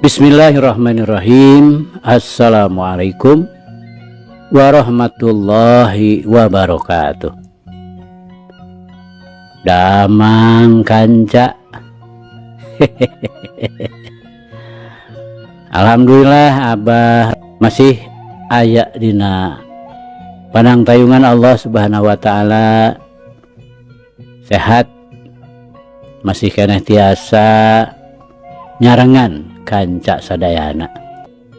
Bismillahirrahmanirrahim. Assalamualaikum warahmatullahi wabarakatuh. Damang, kanca. Alhamdulillah, Abah masih aya dina panangtayungan Allah Subhanahu wa Ta'ala, sehat, masih keneh tiasa nyarengan kanca sadayana.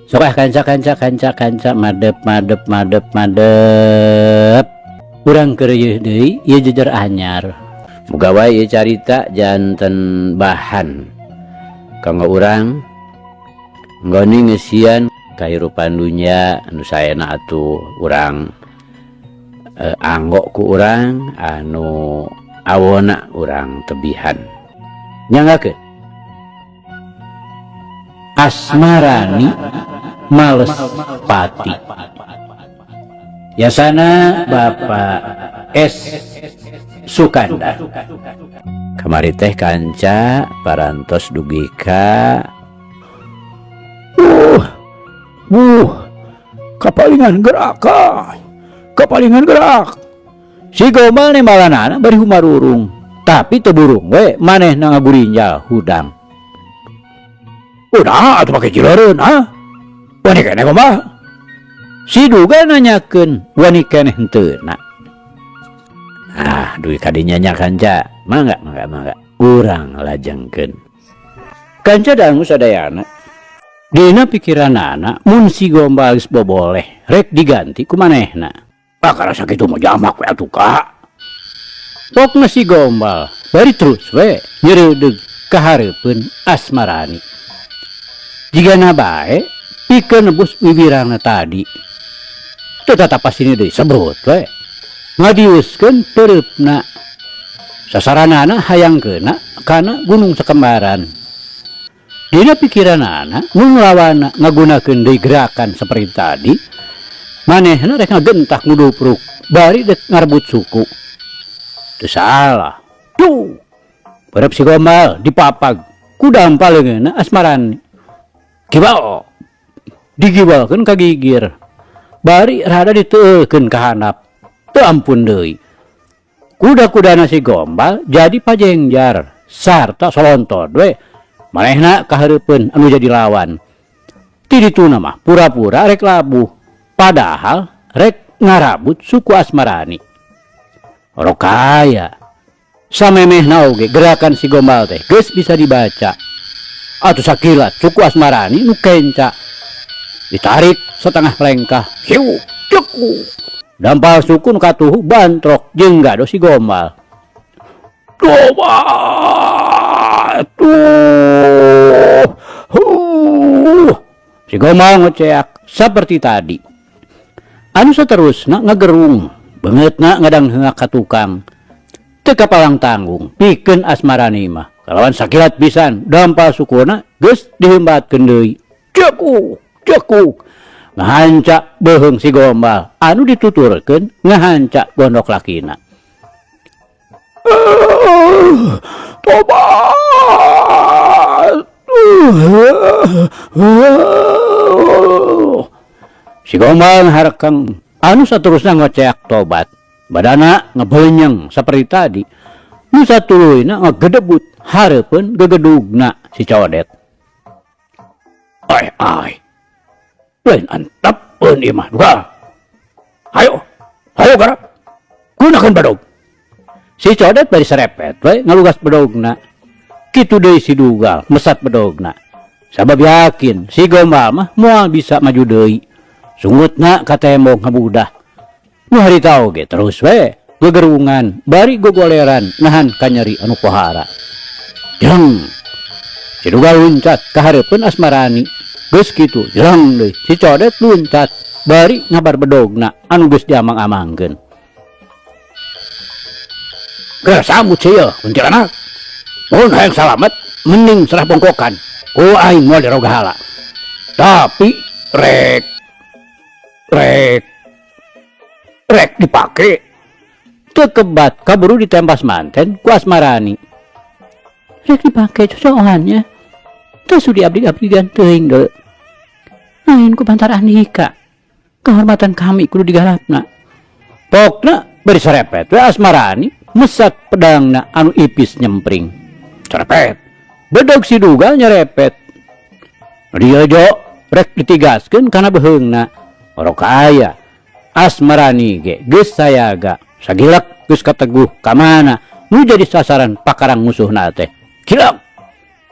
Sok ah, kanca, kanca, kanca, kanca, madep, madep, madep, madep. Urang keur deui ieu jejer anyar. Muga wae ieu carita janten bahan kanggo urang nggoni ngeusian kahirupan dunya anu saena atuh urang anggo ku urang, anu awona urang tebihan. Nyanggakeun Asmarani Males Pati, yasana Bapak S Sukanda. Kamari teh kanca parantos dugi ka Kapalingan gerak ah. Kapalingan gerak. Si gombal nembalanana bari humarurung, tapi teu burung we manehna ngagurinjal hudang. Udah atuh pake cileureun ah. Wani keneh, Gombal? Si Dugal nanyakeun wani keneh henteu na. Ah, dugi ka dinya nya, kanca. Mangga, mangga, mangga, urang lajengkeun. Kanca dangu sadayana, dina pikiranana mun si gombal geus boboleh rek diganti ku manehna. Ah, karasa kitu mah jamak we atuh, Kak. Pokna si gombal bari terus we nyereudeg ka hareupeun Asmarani. Jigana bae pikeun nebus wiwirangna tadi. Teu tatapas ini deui, sebrut we. Ngadiuskeun peureupna. Sasaranana hayang keuna kana Gunung Sakembaran. Dina pikiranana mun lawanna ngagunakeun deui gerakan seperti tadi, manehna rek ngagentak ngudupruk bari dek ngarebut suku. Teu salah. Tuh. Peureub si gombal dipapag ku dampal leungeunna Asmarani. Kibal. Digibalkeun ka gigir. Bari rada diteukeun ka handap. Teu ampun deui. Kuda-kudana si gombal jadi pajengjar sarta solontod we manehna kahareupeun anu jadi lawan. Ti dituna mah pura-pura rek labuh, padahal rek ngarabut suku Asmarani. Rokaya samemehna oge gerakan si gombal teh geus bisa dibaca. Atuh sakilat suku Asmarani nu kenca ditarik setengah lengkah, hiu ceku dampal suku nu katuhu bantrok jeung gado si gombal. Tobat tuh. Huh. Si gombal ngoceak seperti tadi. Anu seterusna ngagerung, beungeutna ngadangheungak ka tukang. Teu kapalang tanggung pikeun Asmarani mah. Kalawan sakilat pisan dampal sukuna geus dihembatkeun deui. Cekuk, cekuk. Ngahanca beuheung si gombal anu dituturkeun ngahanca gondok lakina. Tobat. Si gombal ngaharekeng anu saterusna ngoceak tobat. Badana ngebelenyeng seperti tadi. Nu satuluyna ngagedebut hareupeun gegedugna si codet. Ai ai. Lain antepeun ieu mah, duka. Hayo. Hayo garap. Gunakeun bedog. Si codet bari serepet we ngalugas bedogna. Kitu deui si Dugal mesat bedogna. Sabab yakin si gombal mah moal bisa maju deui. Sungutna ka tembok ngabudah. Nu harita oge terus we gegerungan bari gogoleran nahan kanyeri anu pohara. Jeng. Si Dugal luncat ka hareupeun Asmarani. Geus kitu jeng deui si codet luncat bari ngabar bedogna anu geus diamang-amangkeun. Geus sambut sia kuntilanak. Mun hayang salamet mending serah bongkokan. Ku aing moal dirogahala. Tapi rek rek rek dipake. Teu kebat kaburu ditembas manten ku Asmarani. Rek dipake cocokannya. Teu sudi abdi-abdigan teuing deuleu. Lain ku pantar Andika. Kehormatan kami kudu digarapna. Pokna bari sarepet we Asmarani mesat pedangna anu ipis nyempring. Sarepet. Bedog si Dugal nyerepet. Dieu jo rek ditigaskeun kana beheungna. Orok aya. Asmarani ge geus sayaga. Sagilek geus kateguh ka mana nu jadi sasaran pakarang musuhna teh. Cilok.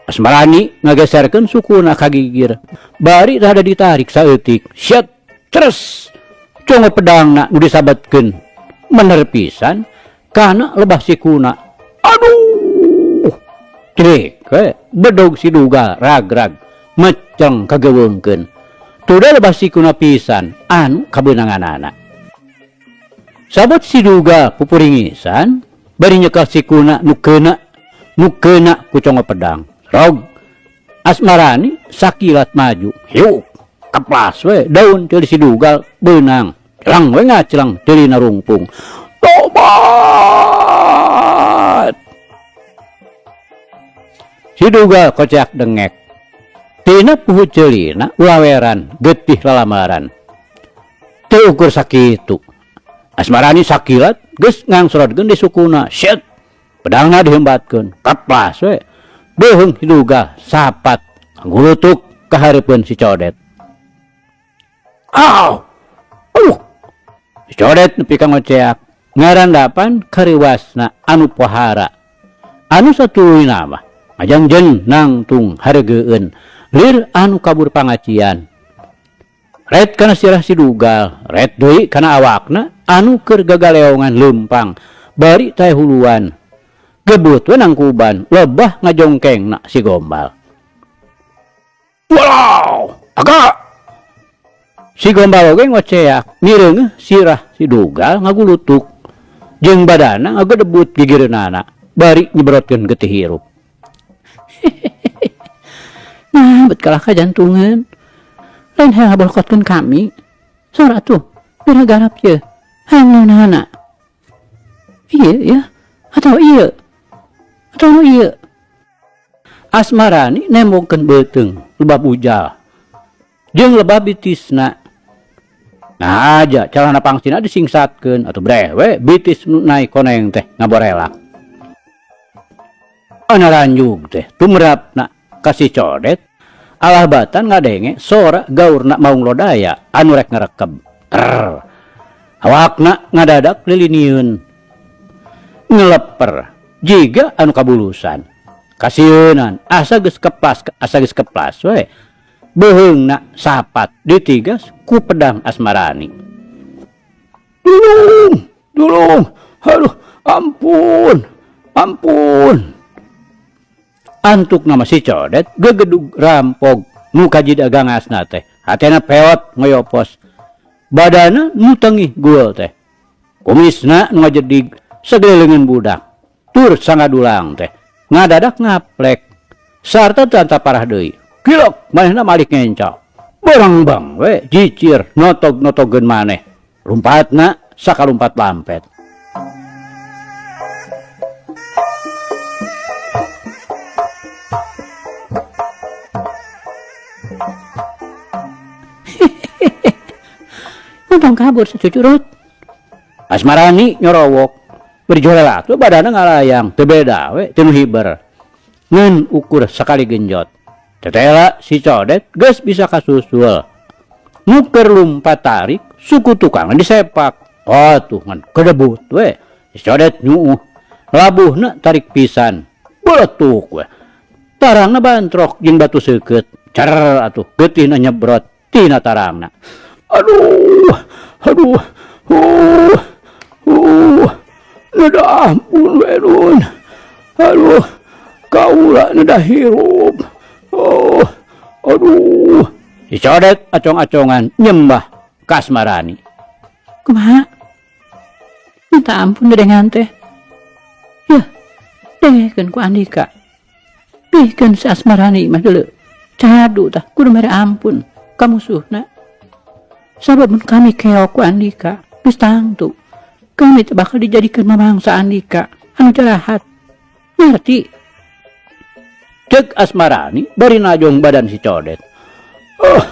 Asmarani ngageserkeun sukuna ka gigir. Bari rada ditarik saeutik. Syet. Terus congo pedangna nu disabetkeun mener pisan kana lebah sikuna. Aduh. Crik we bedog si Dugal rag-rag meceng kageweungkeun. Tuda lebah sikuna pisan anu kabeunanganana. Sabot si Dugal pupuringisan bari nyekel sikuna nu keuna ku congo pedang. Rog Asmarani sakilat maju. Hiuk. Keplas we daun ceuli si Dugal beunang. Celang we ngacelang ceulina rungpung. Tobat. Si Dugal koceak dengek. Tina puhu ceulina ulaweran getih lalamaran. Teu ukur sakitu. Asmarani sakilat geus ngangsrodkeun di sukuna. Syet. Pedangna dihembatkeun. Keplas we. Beuheung si Dugal sapat ngulutuk ka hareupeun si Codet. Aw. Aduh. Si Codet nepi ka ngoceak ngarandapan kareuwasna anu pohara. Anu satuluyna mah ngajangjeun nangtung hareugeueun lir anu kabur pangacian. Ret kana sirah si Dugal, ret deui kana awakna anu keur gagaleongan leumpang bari teh huluan. Gebut we nangkuban lebah ngajongkengna si Gombal. Walau, agak. Si Gombal oge ngoceak mireungeuh sirah si Dugal ngagulutuk jeung badana ngagedebut gigireunana bari nyebrotkeun getih hirup. Nah, bet kalah ka jantungan. Lain hayang ngabolokotkeun kami. Sora tuh, bira garap ye. Hayang naonana. Ieu ya, atau ieu. Atau nu ieu. Asmarani nembongkeun beuteung lebah bujal. Jeung lebah bitisna. Nah aja calana pangsina disingsatkeun atuh breh we bitis nu naik koneng teh ngaborelak. Ana ranjug teh tumrapna ka si Codet alah batan ngadenge sora gaurna Maung Lodaya anu rek ngarekeb. Ter. Awakna ngadadak lilinieun. Ngeleper jiga anu kabulusan. Kasieunan asa geus keplas asa geus keplas we. Beuheungna sapat ditigas ku pedang Asmarani. Dulung, dulung, aduh, ampun, ampun. Antuk nama si Codet gegedug rampog nu kaji dagangasna teh. Hatena peot ngoyopos. Badana nu tengih gul teh. Kumisna nu ngajedig sageleungeun budak. Tur sangadulang teh ngadadak ngaplek. Sarta teu parah deui. Kilok manehna malik ngenca. Barang bang we jicir notog-notogeun maneh. Lumpatna sakalumpat lampet. Untung kabur si cucurut. Asmarani nyorowok. Berjolelak tuh badana ngalayang teu beda we teu nu hiber. Ngan ukur sakali genjot. Tetela si Codet geus bisa kasusul. Nuker lumpat tarik suku tukang disepak. Oh tuh ngan kedebut we. Si Codet nyuuh. Labuhna tarik pisan. Beletuk we. Tarangna bantrok jeung batu seukeut. Cer atuh geutihna nyebrot tina tarangna. Aduh, aduh, neda ampun we nun. Aduh, kaula neda hirup. Oh, aduh. Si Codet acong-acongan nyembah ka Asmarani. Kumaha? Minta ampun dedengan teh. Yeuh, dengekeun ku Andika. Bihkeun si Asmarani mah deuleu. Cadu tah kudu mere ampun ka musuhna. Sabab mun kami keok ku Andika, geus tangtu. Kami teh bakal dijadikeun mamangsa Andika anu jarahat. Ngarti? Cek Asmarani bari najong badan si Codet. Oh,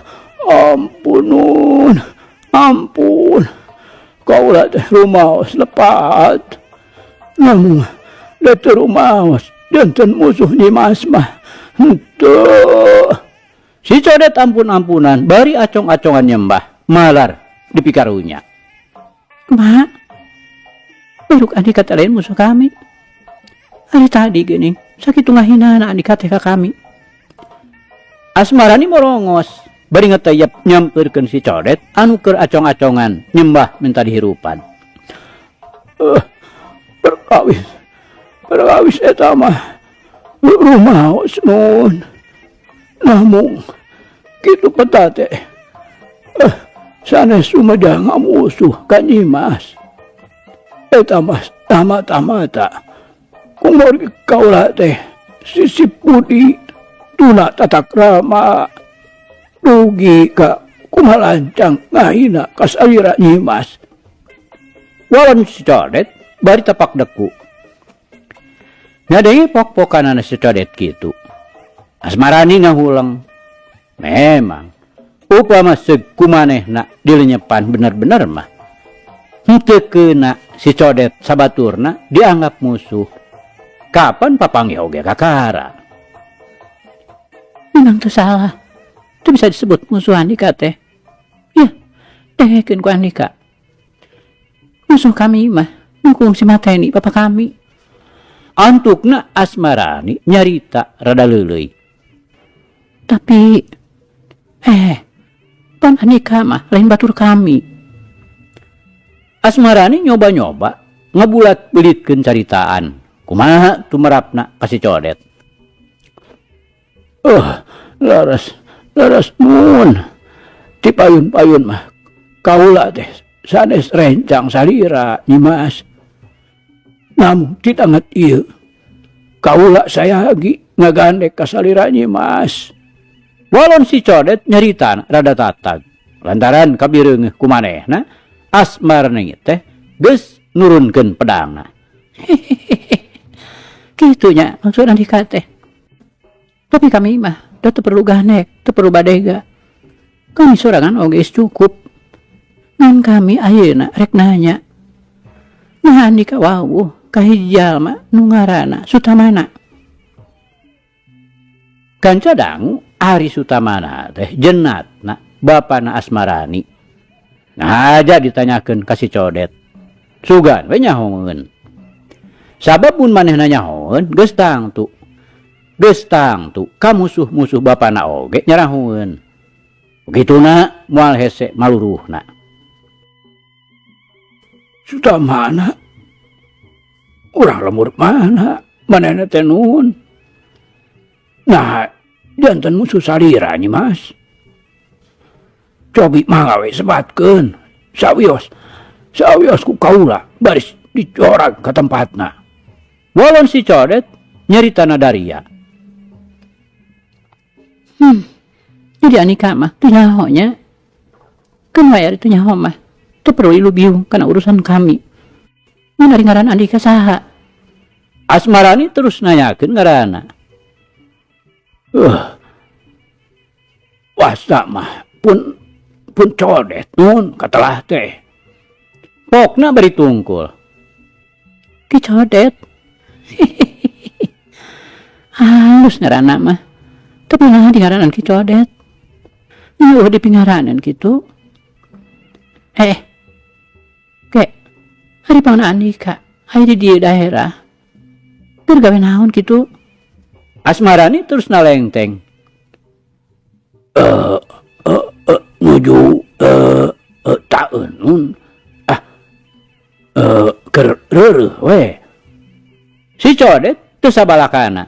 ampun nun, ampun. Kaula teh rumaos lepat. Namun da teu rumaos janten musuh Nyimas mah. Henteu. Si Codet ampun-ampunan bari acong-acongan nyembah malar dipikarunya. Kumaha? Baruk Andika teh lain musuh kami. Ari tadi geuning sakitu ngahinana Andika teh ka kami. Asmarani morongos bari ngeteyep nyampeurkeun si Codet anu keur acong-acongan nyembah minta dihirupan. Perkawis eta mah rumaos nun. Namung kitu peta teh. Sanes Sumedang ngamusuh ka Nyimas. Eta mah tamata-mata. Kumur kaula teh sisip budi tuna tata krama dugi ka kumalancang ngahina ka salira Nyimas. Walon si Codet bari tapak deku. Ngadenge pok-pokanana si Codet kitu. Asmarani ngahuleng. Memang upama seug kumanehna dilenyepan bener-bener mah. Henteu keuna si Codet sabaturna dianggap musuh. Kapan papanggih oge kakara? Memang teu salah. Teu bisa disebut musuh Andika teh. Yah, dengekeun ku Andika. Musuh kami mah dukung si Mateni bapa kami. Antukna Asmarani nyarita rada leuleuy. Tapi pan Andika mah lain batur kami. Asmarani nyoba-nyoba ngebulat-belitkeun caritaan. Kumaha tumerapna ka si Codet? Laras, laras mun. Ti payun-payun mah kaula teh sanes rencang salira Nyimas. Namun ti tangat ieu kaula sayagi ngagandek ka salira Nyimas. Walon si Codet nyaritaan rada tatag. Lantaran kabireungeuh kumanehna Asmarani teh geus nurunkeun pedangna. Kitu nya maksud Andika teh. Tapi kami mah da teu perlu ganek, teu perlu badega. Kami sorangan oge geus cukup. Ngan kami ayeuna rek nanya. Nah Andika wawuh ka hiji jalma nu ngaranna Sutamana. Kanca dangu ari Sutamana teh jenatna bapana Asmarani. Ngaja ditanyakeun ka si Codet. Sugan we nyahoeun. Sabab mun manehna nyahoeun geus tangtu. Geus tangtu ka musuh-musuh bapana oge nyarahoeun. Begituna moal hese maluruhna. Sutamana urang lemur mana manehna teh nuhun. Nah, janten musuh salira Nyimas. Cobi mangga we sebatkeun. Sawios, sawios ku kaula baris dicorag ka tempatna. Walon si Codet nyaritana daria. Jadi Andika mah teu nyaho nya. Keun wae ari teu nyaho mah. Teu perlu ilu biung kana urusan kami. Mun ari ngaran Andika saha? Asmarani terus nanyakeun ngaranna. Wasta mah pun Codet nun katelah teh. Pokna bari tungkul. Ki Codet. Halus ngaranna mah. Tapi naha di ngaranan Ki Codet. Eueuh di pingaranan kitu. Ke, ari pangna Andika, aya di dieu daerah. Keur gawe naon kitu? Asmarani terus nalengteng. Nuju taeun nun. Keur reureuh we. Si Codet teu sabalakana.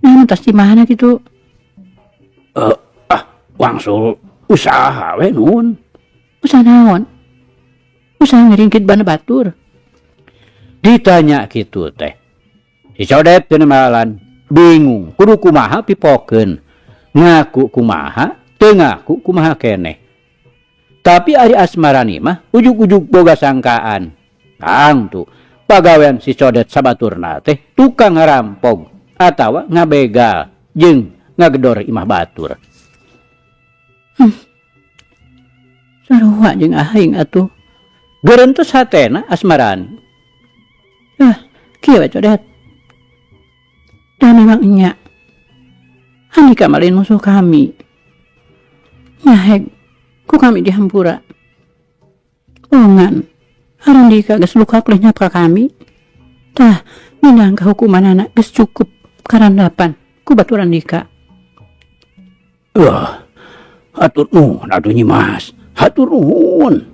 Nah, tas di mana kitu? Wangsul usaha we nun. Usaha naon? Usaha ngeringkit bana batur. Ditanya kitu teh. Si Codet teu nemalan, bingung kudu kumaha pipokeun. Ngaku kumaha, teu ngaku kumaha keneh. Tapi ari Asmarani mah ujug-ujug boga sangkaan. Kang tuh pagawean si Codet sabaturna teh tukang ngarampog. Atawa ngabegal jeung ngagedor imah batur. Sarua jeung aing atuh. Geurentes hatena Asmarani. Ah, kieu we Codet. Da memang nya. Andika mah lain musuh kami. Nyaheg ku kami dihampura. Ongan, Arandika geus luka lenyap ka kami. Tah, minangka hukumanana geus cukup karandapan ku batur Andika. Wah, hatur nuhun atuh Nyi Mas. Hatur nuhun.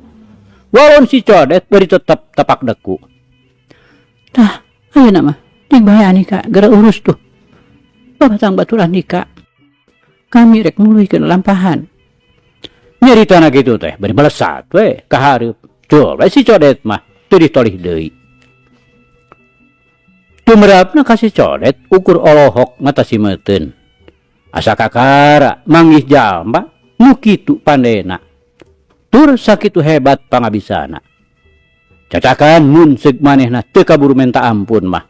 Wawan si Codet bari tetep tapak deku. Tah, ayeuna mah jeung bae Andika geura urus tuh. Babatang batur Andika. Kami rek nuluykeun lampahan. Nyaritana kitu teh bari melesat we ka hareup. Cul we si Codet mah teu ditolih deui. Tumerapna ka si Codet ukur olohok ngatasi meuteun. Asa kakara manggih jalma nu kitu pandena. Tur sakitu hebat pangabisana. Cacakan mun seug manehna teu kaburu menta ampun mah.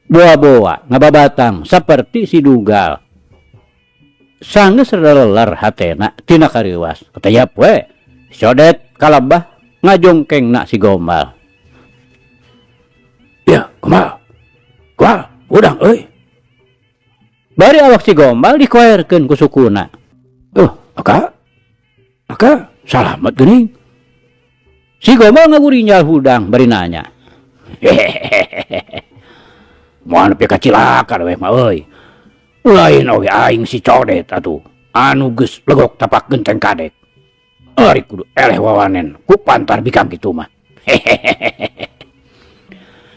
Boa-boa ngababatang saperti si Dugal. Sanggeus releler hatena tina kareuwas. Katayap we. Si Codet kalabah ngajongkengna si Gombal. Ya, kumaha? Kumaha? Udang euy. Bari awak si Gombal dikoerkeun ku sukuna. Aka? Aka, salamet geuning. Si Gombal ngagurinjal hudang bari nanya. Hehehe. Moal nepi ka cilaka we mah euy. Lain oge aing si Codet atuh, anu geus legok tapak genteng kadek. Ari kudu eleh wawanen ku pantar bikang kitu mah. Hehehe.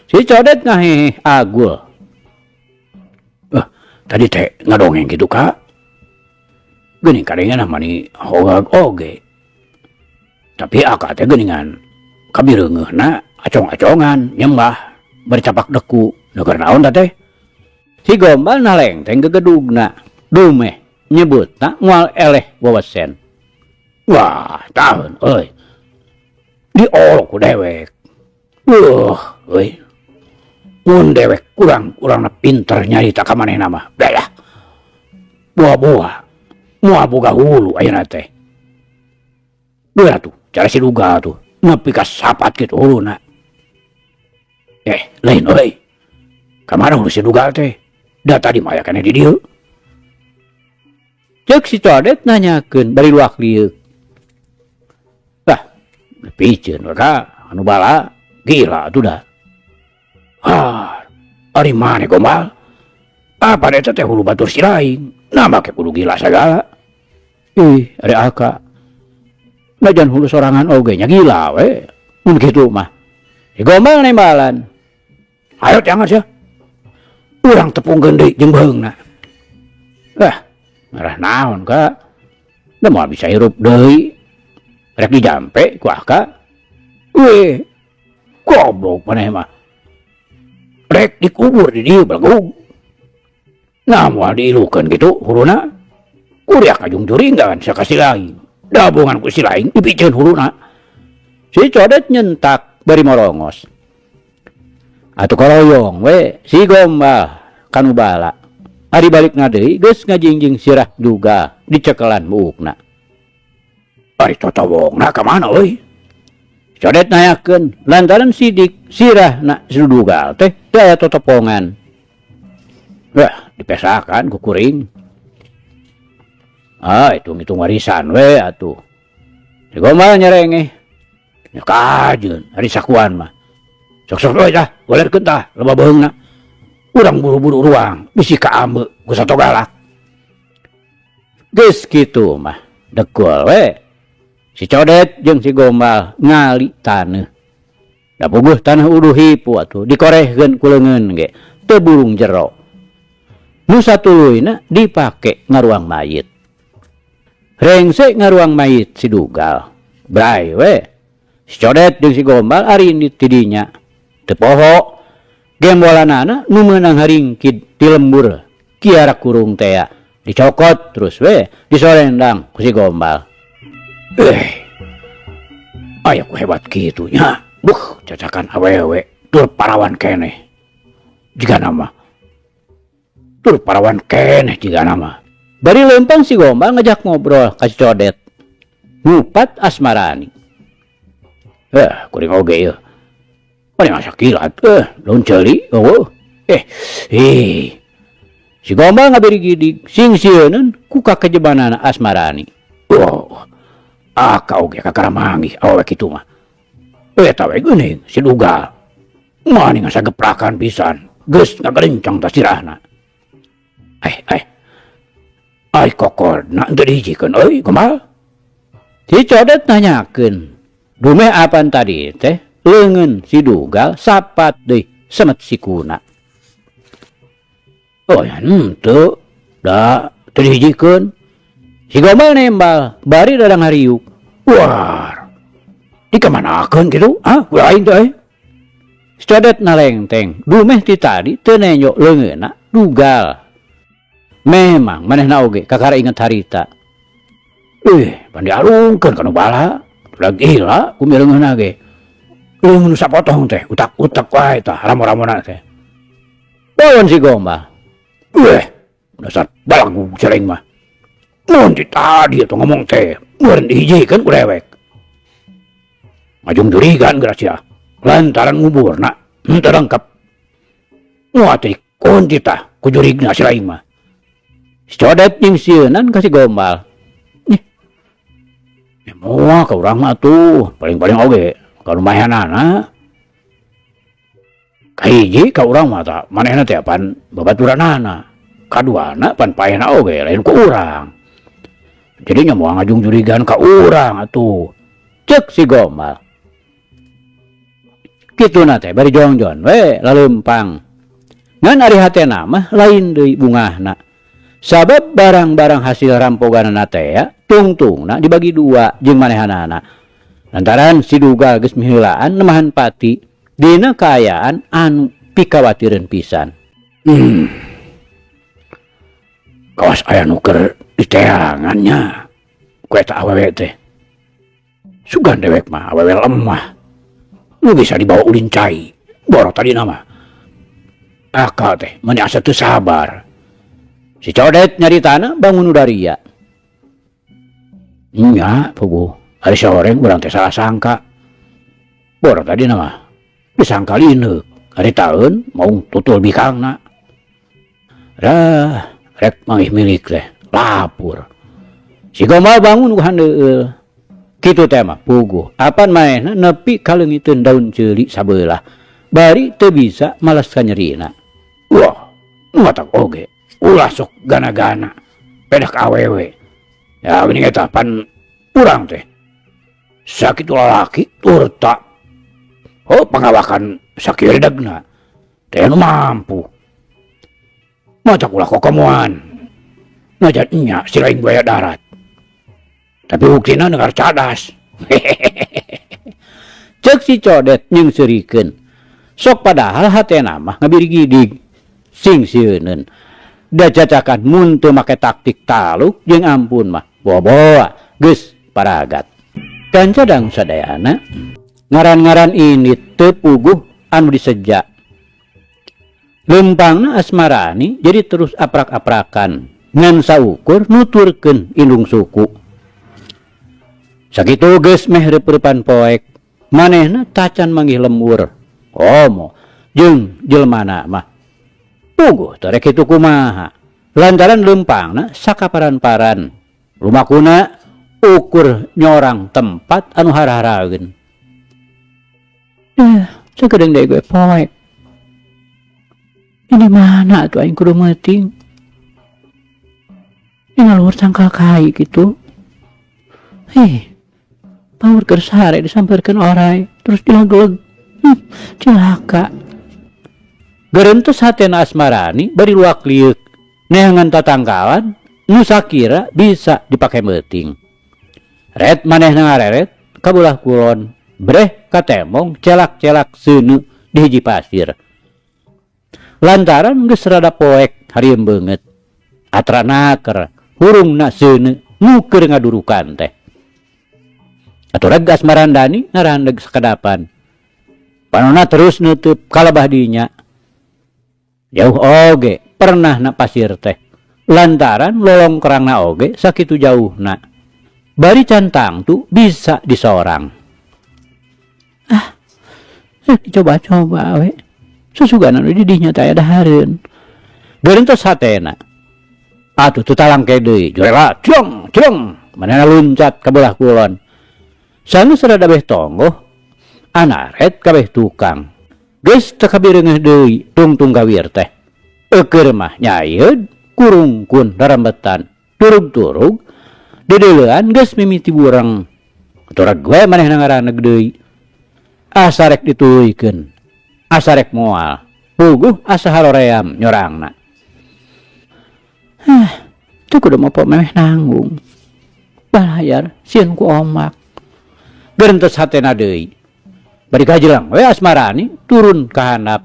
Si Codet ngahehe agul. Tadi teh ngadongeng kitu ka. Geuning kadengeunah mani hogag oge. Tapi aka teh geuningan kabireungeuhna acong-acongan nyembah bari capak deku. Neukeun naon ta teh? Si Gombal nalengteng gegedugna. Dumeh nyebutna moal eleh wawesen. Wah, taheun euy. Diolok ku dewek. Euy. Mun dewek kurang-kurangna pinter nyarita ka manehna mah. Belah. Boa-boa. Moal boga hulu ayeuna teh. Belah tuh, cara si Dugal tuh. Nepi ka sapat kitu huluna. Lain euy. Kamana hulu si Dugal teh? Da tadi mah aya keneh di dieu. Ceuk si Codet nanyakeun bari luak lieuk. Lah, piceun we ka anu bala gila atuh da. Ah, ari maneh Gombal? Apa eta teh hulu batur si lain? Nah make kudu gila sagala. Ih, ari aka. Najan hulu sorangan oge nya gila we. Mun kitu mah. Si Gombal nembalan. Ayo jangan sia. Urang tepungkeun deui jeung beheungna. Ah, marah naon ka? Da moal bisa hirup deui. Rek dijampe ku aka. Weh, goblok maneh mah. Rek dikubur di dieu belegug. Nah moal diilukeun kitu huluna. Kuriak kajung juringgan sakasi lain. Dabongan ku si lain dipiceun huluna. Si Codet nyentak bari morongos. Atuh koroyong we si Gombal kanu bala. Ari balikna deui geus ngajingjing sirah juga dicekelan buukna. Ari totowongna ka mana euy? Codet nanyakeun lantaran sidik sirahna si Dugal teh teu aya totopongan. Wah, dipesakan ku kuring. Ah, hitung-hitung warisan we atuh. Si Gombal nyerengeh. Nya kajeun ari sakuan mah. Sok-sok we tah, golerkeun tah, loba beheungna. Urang buru-buru ruang, bisi kaambe ku sato galak. Geus kitu mah, dekul we. Si Codet jeung si Gombal ngali taneuh. Da puguh taneuh uduh hipu atuh dikorehkeun ku leungeun ge, teu burung jero. Nu satuluyna dipake ngaruang mayit. Rengse ngaruang mayit si Dugal. Bray we. Si Codet jeung si Gombal ari indit ti dinya. Teu poho. Gembolanana nu meunang haringkid ti lembur kiara kurung tea. Dicokot terus we disorendang ku si Gombal. Aya ku hebat kitu nya. Buh, cacakan awewe tur parawan keneh. Jigana mah. Tur parawan keneh jigana mah. Bari lempang si Gombal ngajak ngobrol ka si Codet. Ngupat Asmarani. Eh, kuring oge ieu. Paling asa kilat eh, daun ceuli eueuh. Eh, ih. Si Gombal ngabiri gidig, sing sieuneun ku kakejebanana Asmarani. Oh, aka oge kakara manggih awewe kitu mah. Eta we geuning si Dugal. Mani ngasa geprakan pisan, geus ngagalencang ta sirahna. Eh, eh. Ai kokorna teu dihijikeun euy, Gombal. Si Codet nanyakeun. Dumeh apan tadi teh leungeun si Dugal sapat deui semet sikuna. Oh ya henteu, da teu dihijikeun. Si Gombal nembal bari dadang hariuk. War. Dikamanakeun kitu? Ah, ku aing teh euy. Si Codet nalengteng, dumeh ti tadi teu nenjo leungeunna Dugal. Memang manehna oge kakara inget harita. Ih, pan dialungkeun ka nu bala. Udah gila ku mireungeunna ge. Leungeun nu sapotong teh, utak-utak wae tah ramo-ramona teh. Bawon si Gombal. Weh, dasar balagu celeng mah. Mun ti tadi atuh ngomong teh, meureun dihijikeun ku dewek. Ngajung jurigan geura sia. Lantaran nguburna henteu lengkap. Moal teh dikunci tah ku jurigna si laing mah. Si Codet jeung sieunan ka si Gombal. Ih. Ya moal ka urang mah atuh, paling-paling oge ka nu mayanana. Kahiji ka urang mah tah manehna teh pan babaturanana. Kaduana pan paehna oge lain ku urang. Jadi nya moal ngajung jurigan ka urang atuh. Ceuk si Gombal. Kituna teh bari jongjon we laleumpang. Ngan ari hatena mah lain deui bungahna. Sabab barang-barang hasil rampoganana teh tungtungna dibagi dua jeung manehanana. Lantaran si Dugal geus miheulaan nemahan pati dina kaayaan anu pikawatireun pisan. Kawas aya nu keur diteangan nya ku eta awewe teh. Sugan dewek mah awewe lemah. Nu bisa dibawa ulin cai. Boro tadina mah. Akal teh meni asa teu sabar. Si Codet nyaritana bangun udaria. Nya, puguh. Ari sore urang teh salah sangka. Boro tadina mah disangka lineuk. Ari taeun maung tutul bikangna. Rah, rek manggih milik teh lapur. Si Gombal bangun ku handeueul. Kitu teh mah puguh. Apan manehna nepi kaleungiteun daun ceuli sabeulah. Bari teu bisa malas kanyerina. Wah, matak oge. Ulah sok gana-gana. Pedah ka awewe. Ya geuning eta pan urang teh. Sakitu lalaki turta. Oh, pangawakan sakieu redegna. Teh nu mampu. Matak ulah kokomoan. Najan nya si lain buaya darat. Tapi buktina dengar cadas. Ceuk si Codet nyeungseurikeun. Sok padahal hatena mah ngabirigidig. Sing sieuneun. Da cacakan mun teu make taktik taluk jeung ampun mah boa-boa geus paragat. Kanca dang sadayana ngaran-ngaran ini teu puguh anu diseja. Lempangna Asmarani jadi terus aprak-aprakan ngan saukur nuturkeun indung suku. Sakitu geus meh reup-reupan poek, manehna tacan manggih lembur. Komo jeung jelmana mah. Puguh teh rek kitu kumaha. Lantaran lempangna sakaparan-paran. Lumakuna ukur nyorang tempat anu hara-haraeun. Sakedeung deui gue poek. Ini mana tuh aing kudu meuting. Ini luhur tangkal kai gitu. Heh. Paur keur sare disampeurkeun orai terus dilegleg. Cilaka. Gerentes hatena Asmarani bari luak liuk. Neangan tatangkalan nu sakira bisa dipake meuting. Ret manehna ngareret kabulah kulon, breh katemong celak-celak seuneu di hiji pasir. Lantaran geus rada poek harieum beungeut. Atra naker hurungna seuneu nu keur ngadurukan teh. Atuh reg Asmarandani ngarandeg sakadapan. Panona terus neuteub kalabah dinya. Jauh oge Pernahna pasir teh. Lantaran lolongkrangna oge sakitu jauhna. Bari can tangtu bisa disorang. Ah, coba-coba we. Susugan anu di dinya teh aya dahareun. Geureuntos hatena. Atuh teu talangke deui, jurela jleng jleng manehna luncat ka beulah kulon. Sanggeus rada beh tonggoh, anaret kabeh tukang. Geus teu kabireungeuh deui tungtung gawir teh. Eukeur mah nyaieud kurungkun rarembetan. Turug-turug deudeulean geus mimiti bureng. Tureg we manehna ngaraneg deui. Asa rek dituluykeun, asa rek moal. Puguh asa haroream nyorangna. Hah, teu kudu mopo memeh nanggung. Balayar sieun ku omak. Gerentes hatena deui. Bari kajelang we Asmarani turun ka handap.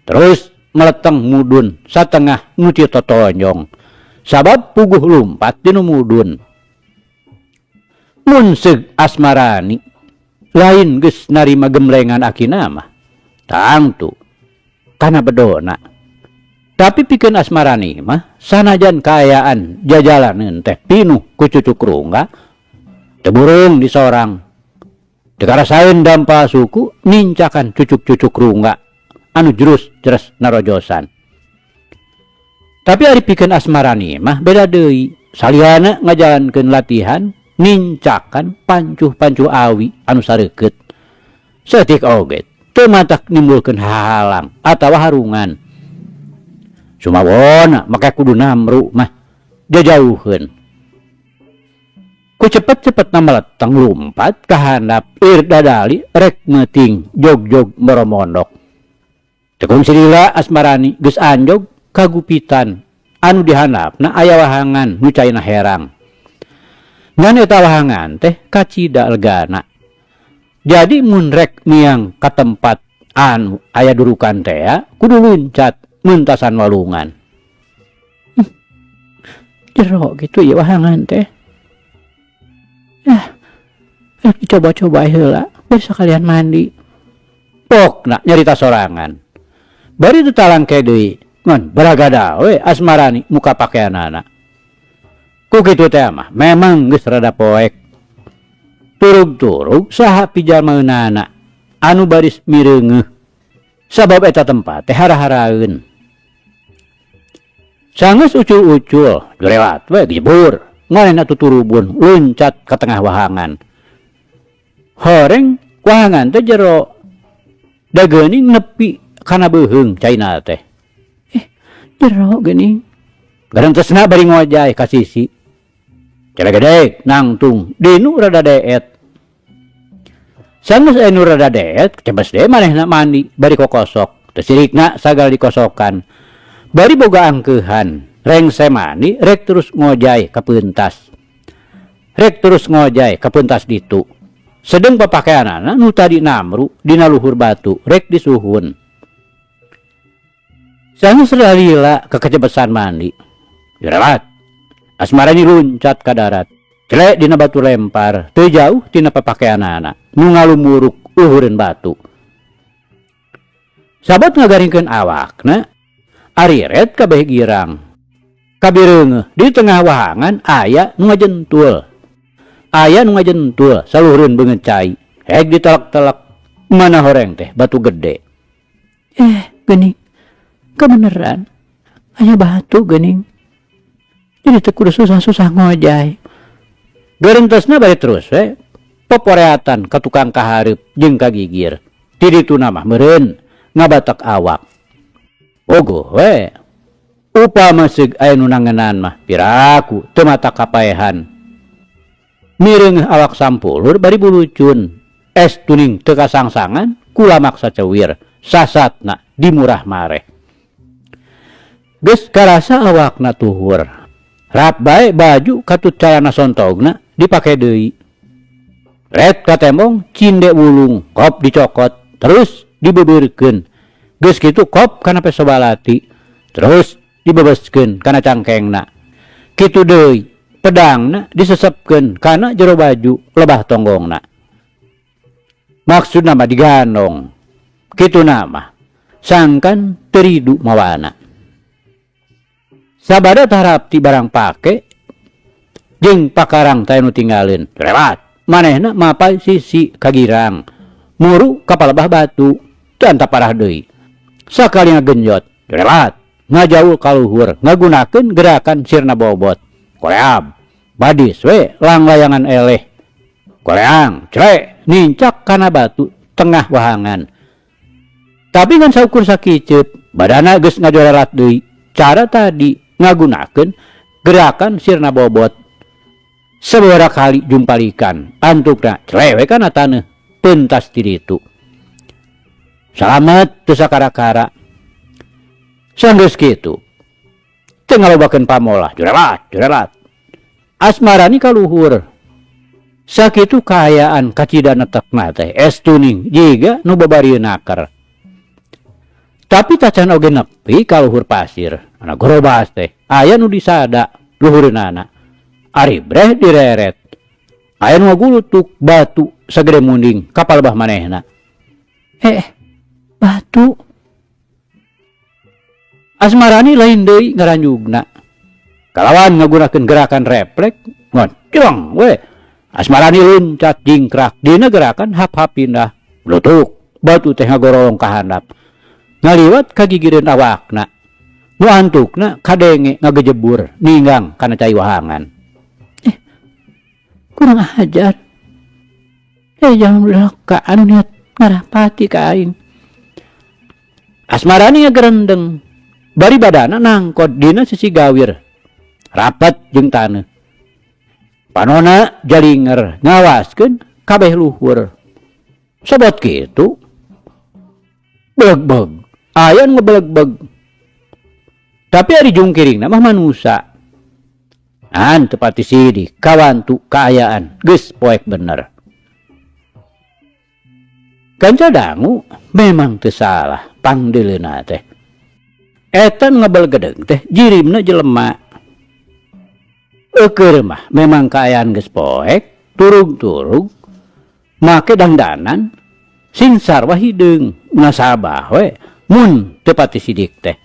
Terus meleteng mudun satengah nu ti totonjong. Sabab puguh lumpat dinu mudun. Mun seug Asmarani lain geus narima gemblengan akina mah. Tangtu kana bedona. Tapi pikeun Asmarani mah sanajan kaayaan jajalaneun teh pinuh ku cucuk rungga, teu burung disorang. Teu karasaeun dampa suku nincakan cucuk-cucuk rungga anu jrus-jres narojosan. Tapi ari pikeun Asmarani mah beda deui, saliana ngajalankeun latihan nincakan pancuh-pancuh awi anu sareukeut. Saeutik oge teu matak nimbulkeun hahalang atawa harungan. Sumawona make kudu namru mah jajauheun. Ku cepet-cepet na meleteng lumpat ka handap ir dadali rek meuting jog-jog moromondok. Tekung silila Asmarani geus anjog kagupitan anu dihandapna aya wahangan nu caina herang. Ngan eta wahangan teh kacida legana. Jadi mun rek miang ka tempat anu aya durukan tea kudu luncat muntasan walungan. Jero gitu ya wahangan teh. Coba-coba heula biar sekalian mandi. Pokna nyarita sorangan. Bari teu talangke deui ngan baragada we Asmarani muka pakeanana. Ku kitu teh mah memang geus rada poek. Turug-turug saha pijalmaeunana anu baris mireungeuh. Sabab eta tempat teh hara-haraeun. Sanggeus ucul-ucul jurewat we gejebur. Manehna tuturubun luncat ka tengah wahangan. Horeng wahangan teh jero da geuning nepi kana beuheung caina teh. Jero geuning. Garentesna bari ngojay ka sisi. Celegedeg nangtung dinu rada deet. Sanggeus aya nu rada deet, cebes deui manehna mandi bari kokosok. Teu sirikna sagala dikosokan. Bari boga angkeuhan. Rengse mandi rek terus ngojay ka peuntas. Rek terus ngojay ka peuntas ditu. Sedeng papakeanana nu tadi namru dina luhur batu rek disuhun. Sanggeus lila kekecebesan mandi. Jurewat. Asmarani luncat ka darat. Celek dina batu lempar, teu jauh tina papakeanana nu ngalumuruk luhureun batu. Sabot ngagaringkeun awakna, ariret kabeh girang. Kabireungeuh di tengah wahangan aya nu ngajentul. Aya nu ngajentul saluhureun beungeut cai. Heg ditelek-telek mana horeng teh batu gede. Geuning. Kebeneran aya batu geuning. Jadi teu kudu susah-susah ngojay. Gerentesna bari terus we poporeatan ka tukang kahareup jeung kagigir. Ti dituna mah meureun ngabatek awak. Ogoh we. Upama seug aya nu nangenan mah piraku teu mata kapaehan. Mireungeuh awak sampulur bari bulucun. Es tuning teu kasangsangan kulamak sacewir sasatna dimurah mareh. Geus karasa awakna tuhur. Rap bae baju katut calana sontogna dipake deui. Ret ka tembong cinde wulung kop dicokot terus dibebeurkeun. Geus kitu kop kana peso balati terus dibebeskeun kana cangkengna. Kitu deui pedangna disesepkeun kana jero baju lebah tonggongna. Maksudna mah digandong. Kitu na mah sangkan teridu mawana. Sabada tarapti barang pake jeung pakarang teh nu tinggalin. Lewat manehna mapay sisi kagirang. Muru ka palebah batu teu antap parah deui. Sakali ngagenjot, lewat ngajaul ka luhur ngagunakeun gerakan sirna bobot. Koleab, badis we langlayangan eleh. Koleang, cre, nincak kana batu tengah wahangan. Tapi ngan saukur sakiceup, badana geus ngajorelat deui. Cara tadi ngagunakeun gerakan sirna bobot. Sababaraha kali jumpalikan, antukna cre we kana taneuh pentas ti ditu. Salamet teu sakara-kara. Sanggeus kitu, teu ngalobakeun pamolah, jurelat, jurelat. Asmarani ka luhur. Sakitu kaayaan kacida netekna teh es tuning jiga nu babarieun naker. Tapi tacan oge nepi ka luhur pasir. Ana gorobas teh aya nu disada luhureunana. Ari breh direret. Aya nu ngagulutuk batu sagede munding ka palebah manehna. Batu. Asmarani lain deui ngaranjugna. Kalawan ngagunakeun gerakan refleks ngoncrong we. Asmarani luncat jingkrak dina gerakan hap-hap pindah. Blutuk batu teh ngagorolong ka handap. Ngaliwat ka gigireun awakna. Nu antukna kadenge ngagejebur ninggang kana cai wahangan. Kurang ajar. Jangan laka anu niat ngarapati ka aing. Asmarani ngagerendeng. Bari badana nangkot dina sisi gawir. Rapat jeung taneuh. Panona jalinger ngawaskeun kabeh luhur. Sobot kitu. Beleg-beg. Aya nu ngebeleg-beg. Tapi ari jungkiringna mah manusa. An teu pati sidik kawantu kaayaan geus poek bener. Kanca dangu memang teu salah pangdeuleuna teh. Eta nu ngabelegedeg teh jirimna jelema. Eukeur mah memang kaayaan geus poek, turug-turug make dangdanan sing sarwa hideung munasabah we mun teu pati sidik teh.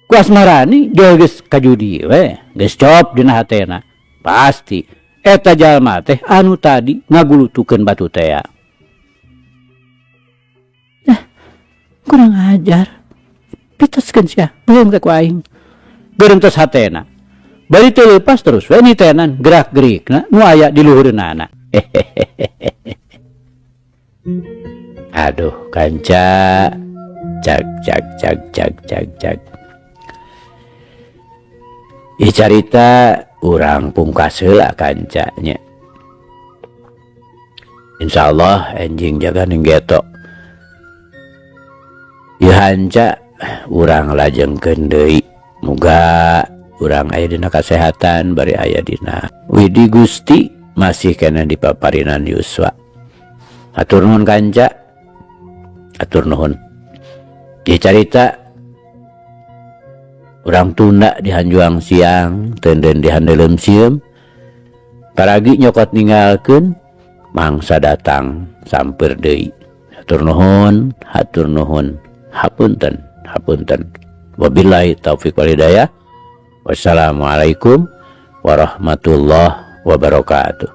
Ku Asmarani geus kajudi we, geus cop dina hatena. Pasti eta jalma teh anu tadi ngagulutukeun batu tea. Kurang ajar. Piteskeun sia, beuheung teh ku aing. Geureunteuh hatena. Bari teu leupas terus we nitenan gerak-gerikna nu aya di luhureunana. Aduh kanca, cag cag cag cag cag cag. Ieu carita urang pungkas heula kanca nya. Insyaallah enjing jaga ning geto. Ieu hanca urang lajengkeun deui. Muga urang aya dina kasehatan bari aya dina Widi Gusti masih kena di paparinan Yuswa. Hatur nuhun kanca. Hatur nuhun. Ieu carita urang tunda di hanjuang siang, tenden di handeuleum sieum. Paragi nyokot ninggalkeun mangsa datang samper deui. Hatur nuhun, hatur nuhun. Hapunten, hapunten. Wabillahi taufik wal hidayah. Wassalamualaikum warahmatullahi wabarakatuh.